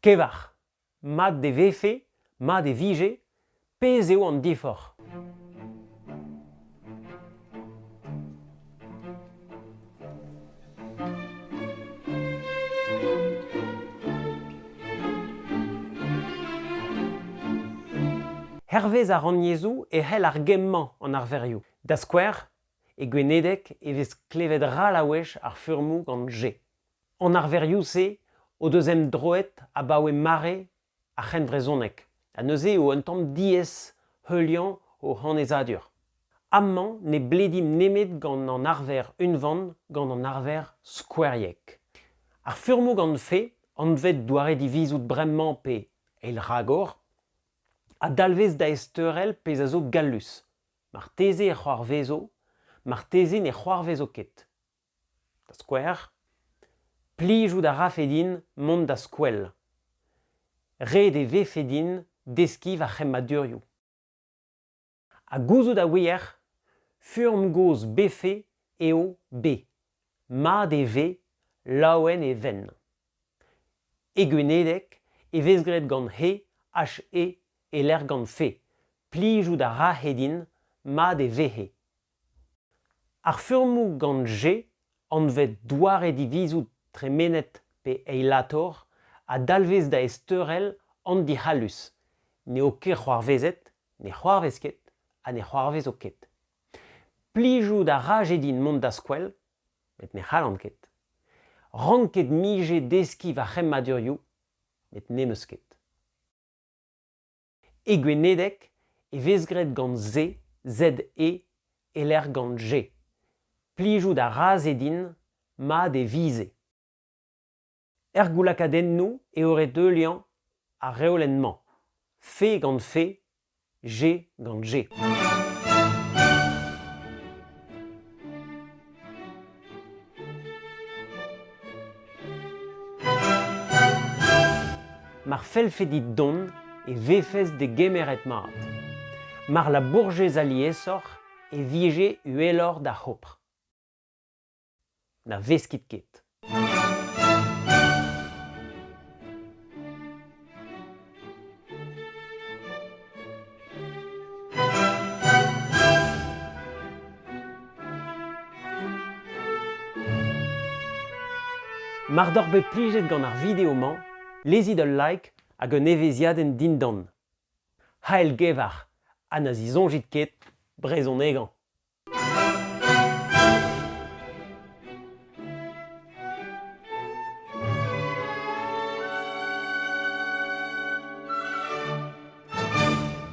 Kevarc'h, mat e vefe, mat e vije, pezh eo an diforc'h. Hervez ar rannyezhoù e c'hell ar gemm-mañ an arverioù. Da skouer, e gwenedeg e vez klevet ral a wech ar furmoù gant G. An arverioù-se o deus emdroet abaoe mare ar c'hrennvrezhoneg ha neuze eo un tamm diaes heuliañ o hanezadur. Amañ ne bledimp nemet gant an arver unvan gant an arver skoueriek. Ar furmoù gant fe, anvet doare-divizout bremañ pe eilragor, a dalvez da ezteurel pezh a zo gallus. Marteze e c'hoarvezo, marteze ne c'hoarvezo ket. Da skouer, plijout a rafe din mont da skoel. Ret e vefe din deskiñ va c'hemmadurioù. Ha gouzout a ouier, furm gozh befe eo be. Mat e ve, laouen e ven. E gwenedeg e vez graet gant he, he e-lec'h gant fe. Plijout a rahe din, mat e vehe. Ar furmoù gant G, anvet doare-divizout tremenet pe eilator, a dalvez da ezteurel an dic'hallus, n'eo ket c'hoarvezet, ne c'hoarvez ket ha ne c'hoarvezo ket. Plijout a raje din mont da skoel, met ne c'hallan ket. Ranket 'mije deskiñ va c'hemmadurioù, met ne'm eus ket. E gwenedeg e vez graet gant se, ZE, e-lec'h gant G. Plijout a ra se din, mat e vize. Er goulakadennoù eo ret heuliañ ar reolenn-mañ, fe gant fe, G gant G. Mar fellfe dit dont e vefes degemeret mat. Mar labourjez aliesoc'h e vije uheloc'h da c'hopr. Na veskit ket. Mar doc'h bet plijet gant ar video-mañ, lezit ul like hag un evezhiadenn dindan. Hael Gevac'h ha na zisoñjit ket brezhonegañ!